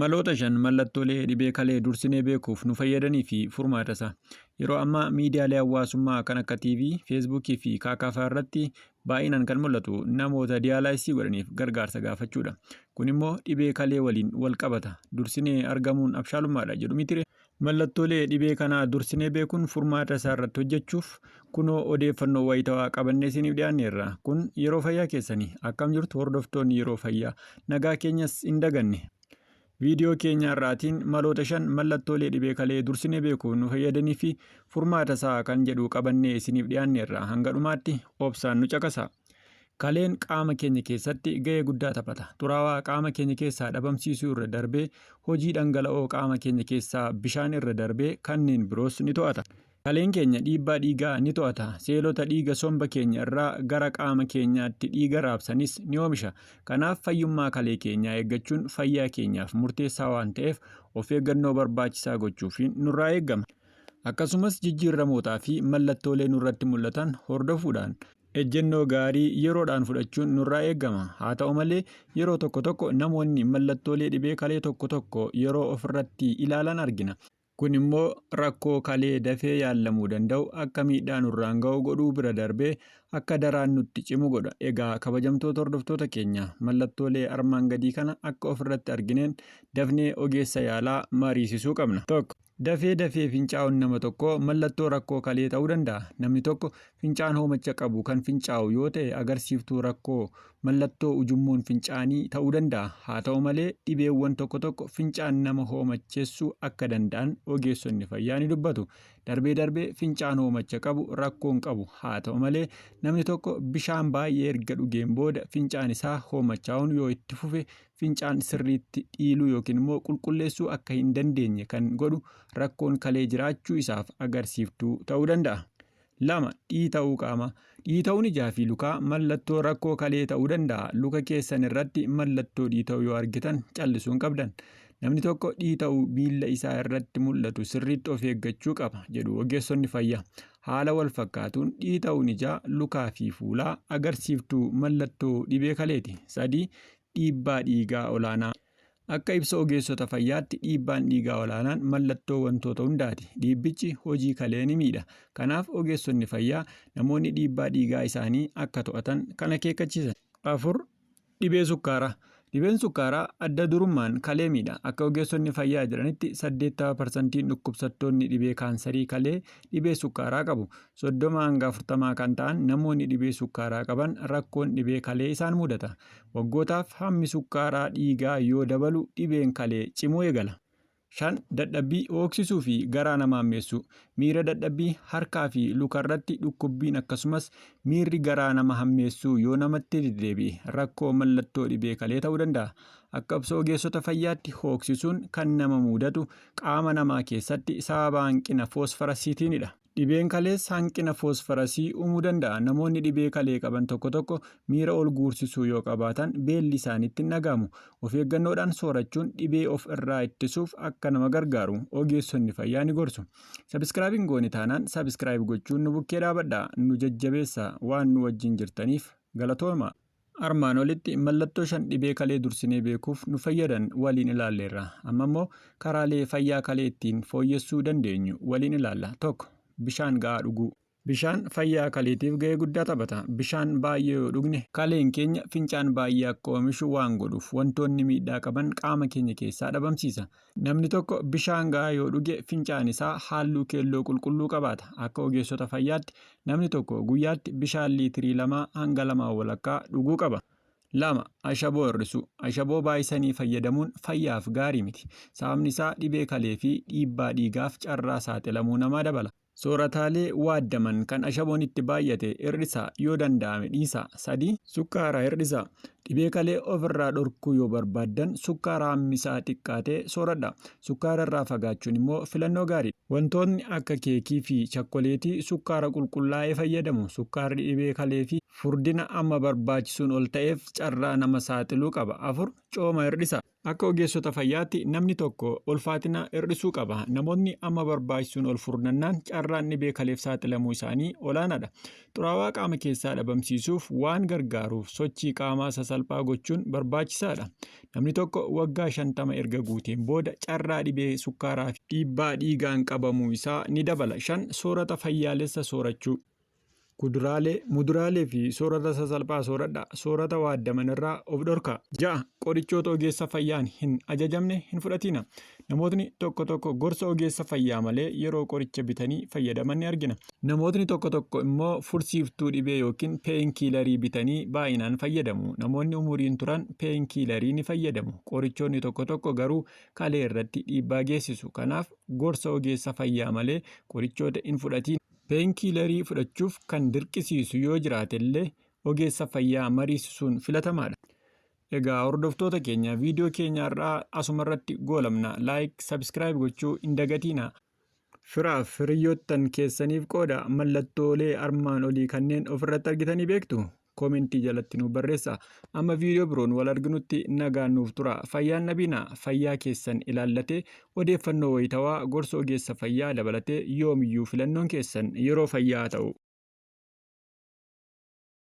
Maloota 5 mallattoolee dhibee kalee dursinee beekuuf nu fayyadanii fi furmaata isaa. Yeroo ammaa miidiyaalee hawaasummaa kan akka TV, Feesbuukii fi kkf irratti baay'inaan kan mul'atu namoota diyaalaayisii godhaniif gargaarsa gaafachuudha. Kun immoo dhibee kalee waliin wal qabata. Dursinee argamuun abshaalummaadha jedhu mitiree? Mallattoolee dhibee kanaa dursinee beekuun furmaata isaa irratti hojjechuuf kunoo odeeffannoo wayitawaa qabannee isiniif dhiyaanneerra. Kun yeroo fayyaa keessanii. Akkam jirtu hordoftoonni yeroo fayyaa. Nagaa keenyas hin daganne. Viidiyoo keenya har'aatiin maloota 5 mallattoolee dhibee kalee dursinee beekuuf nu fayyadanii fi furmaata isaa kan jedhu qabannee isiniif dhiyaanneerra. Hanga dhumaatti obsaan nu caqasaa. Kaleen qaama keenya keessatti gahee guddaa taphata. Xuraawaa qaama keenya keessaa dhabamsiisuu irra darbee hojii dhangala'oo qaama keenya keessaa bishaan irra darbee kanneen biroos ni to'ata. Kaleen keenya dhiibbaa dhiigaa ni to'ata. Seelota dhiiga somba keenya irraa gara qaama keenyaatti dhiiga raabsanis ni oomisha. Kanaaf fayyummaa kalee keenyaa eeggachuun fayyaa keenyaaf murteessaa waan ta'eef of eeggannoo barbaachisaa gochuufiin nurraa eegama. Akkasumas jijjiirramootaa fi mallattoolee nurratti mul'atan hordofuudhaan ejjennoo gaarii yeroodhaan fudhachuun nurraa eegama. Haa ta'u malee, yeroo tokko tokko namoonni mallattoolee dhibee kalee tokko tokko yeroo ofirratti ilaalan argina. Kun immoo rakkoo kalee dafee yaallamuu danda'u akka miidhaa nurraan ga'u godhuu bira darbee akka daraan nutti cimu godha. Egaa kabajamtoota hordoftoota keenya mallattoolee armaan gadii kana akka ofirratti argineen dafnee ogeessa yaalaa mariisisuu qabna. 1. Dafee dafee fincaa'uun nama tokkoo mallattoo rakkoo kalee ta'uu danda'a. Namni tokko fincaan hoomacha qabu kan fincaa'u yoo ta'e agarsiiftuu rakkoo mallattoo ujummoon fincaanii ta'uu danda'a. Haa ta'u malee dhibeewwan tokko tokko fincaan nama hoomachessuu akka danda'an ogeessonni fayyaa ni dubbatu. Darbee darbee fincaan hoomacha qabu rakkoo hin qabu. Haa ta'u malee namni tokko bishaan baay'ee erga dhugeen booda fincaan isaa hoomachaa'uun yoo itti fufe fincaan sirriitti dhiiluu yookiin immoo qulqulleessuu akka hin dandeenye kan godhu rakkoon kalee jiraachuu isaaf agarsiiftuu ta'uu danda'a. 2, Dhiita'uu qaamaa. Dhiita'uun ijaa fi lukaa mallattoo rakkoo kalee ta'uu danda'a. Luka keessan irratti mallattoo dhiita'uu yoo argitan callisuu hin qabdan. Namni tokko dhiita'uu miilla isaa irratti mul'atu sirriitti of eeggachuu qaba jedhu ogeessonni fayyaa. Haala wal fakkaatuun dhiita'uun ijaa, lukaa fi fuulaa agarsiiftuu mallattoo dhibee kaleeti. 3, Dhiibbaa dhiigaa olaanaa. Akka ibsa ogeessota fayyaatti dhiibbaan dhiigaa olaanaan mallattoo wantoota hundaati. Dhiibbichi hojii kalee ni miidha. Kanaaf ogeessonni fayyaa namoonni dhiibbaa dhiigaa isaanii akka to'atan kan akeekkachiisan. 4, Dhibee sukkaaraa. Dhibeen sukkaaraa adda durummaan kalee miidha. Akka ogeessonni fayyaa jedhanitti 80 parsantiin dhukkubsattoonni dhibee kaansarii kalee dhibee sukkaaraa qabu. 30 hanga 40 kan ta'an namoonni dhibee sukkaaraa qaban rakkoon dhibee kalee isaan mudata. Waggootaaf hammi sukkaaraa dhiigaa yoo dabalu dhibeen kalee cimuu eegala. 5, Dadhabbii, hooksisuu fi garaa nama hammeessuu. Miira dadhabbii, harkaa fi lukarratti dhukkubbiin akkasumas miirri garaa nama hammeessuu yoo namatti deddeebi'e rakkoo mallattoo dhibee kalee ta'uu danda'a. Akka ibsa ogeessota fayyaatti hooksisuun kan nama muudatu qaama namaa keessatti sababa hanqina foosfarasiitiinidha. Dhibeen kalees hanqina foosfarasii uumuu danda'a. Namoonni dhibee kalee qaban tokko tokko miira ol guursisuu yoo qabaatan beelli isaanitti hin dhaga'amu. Of eeggannoodhaan soorachuun dhibee of irraa ittisuuf akka nama gargaaru ogeessonni fayyaa ni gorsu. Subscribe hin goone taanaan subscribe gochuun nu bukkee dhaabadhaa. Nu jajjabeessaa. Waan nu wajjin jirtaniif galatoomaa. Armaan olitti mallattoo 5 dhibee kalee dursinee beekuuf nu fayyadan waliin ilaalleerra. Amma immoo karaalee fayyaa kalee ittiin fooyyessuu dandeenyu waliin ilaalla. 1, Bishaan ga'aa dhuguu. Bishaan fayyaa kaleetiif ga'ee guddaa taphata. Bishaan baay'ee yoo dhugne kaleen keenya fincaan baay'ee akka oomishu waan godhuuf wantoonni miidhaa qaban qaama keenya keessaa dhabamsiisa. Namni tokko bishaan ga'aa yoo dhuge fincaan isaa halluu keelloo qulqulluu qabaata. Akka ogeessota fayyaatti namni tokko guyyaatti bishaan liitirii lamaa hanga lamaa walakkaa dhuguu qaba. 2, Ashaboo hir'isuu. Ashaboo baay'isanii fayyadamuun fayyaaf gaarii miti. Sababni isaa dhibee kalee fi dhiibbaa dhiigaaf carraa saaxilamuu namaa dabala. Soorataalee waaddaman kan ashaboon itti baay'ate hir'isaa, yoo danda'ame dhiisaa. 3. Sukkaara hir'isaa. Dhibee kalee of irraa dhorkuu yoo barbaaddan sukkaara hammi isaa xiqqaa ta'e sooradhaa. Sukkaara irraa fagaachuun immoo filannoo gaariidha. Wantootni akka keekii fi chakkoleetii sukkaara qulqullaa'e fayyadamu. Sukkaarri dhibee kalee fi Furdina amma barbaachisuun ol ta'eef carraa nama saaxiluu qaba. 4. Cooma hir'isa. Akka ogeessota fayyaatti namni tokko ulfaatina hir'isuu qaba. Namootni amma barbaachisuun ol furdannaan carraan dhibee kaleef saaxilamuu isaanii olaanaadha. Xuraawaa qaama keessaa dhabamsiisuuf waan gargaaruuf sochii qaamaa sasalphaa gochuun barbaachisaadha. Namni tokko waggaa 50 erga guuteen booda carraa dhibee sukkaaraa fi dhiibbaa dhiigaan qabamuu isaa ni dabala. 5. Soorata fayyaalessa soorachuu. Kuduraalee, muduraalee fi soorata sasalphaa sooradhaa. Soorata waaddaman irraa of dhorkaa. 6. Qorichoota ogeessa fayyaan hin ajajamne hin fudhatiina. Namootni tokko tokko gorsa ogeessa fayyaa malee yeroo qoricha bitanii fayyadaman ni argina. Namootni tokko tokko immoo fursiiftuu dhibee yookiin peenkiilarii bitanii baay'inaan fayyadamu. Namoonni umuriin turan peenkiilarii ni fayyadamu. Qorichoonni tokko tokko garuu kalee irratti dhiibbaa geessisu. Kanaaf gorsa ogeessa fayyaa malee qorichoota hin fudhatiin. Peenkiilarii fudhachuuf kan dirqisiisu yoo jiraatellee ogeessa fayyaa mariisisuun filatamaadha. Egaa hordoftoota keenya viidiyoo keenya har'aa asumarratti goolabna. Like, subscribe gochuu hin dagatiina. Firaaf hiriyyoottan keessaniif qooda. Mallattoolee armaan olii kanneen ofirratti argitanii beektu? Koomentii jalatti nuuf barreessaa. Amma viidiyoo biroon wal arginutti nagaan nuuf tura. Fayyaan dhabiinaa. Fayyaa keessan ilaallatee odeeffannoo wayitawaa gorsa ogeessa fayyaa dabalatee yoomiyyuu filannoon keessan yeroo fayyaa ta'u.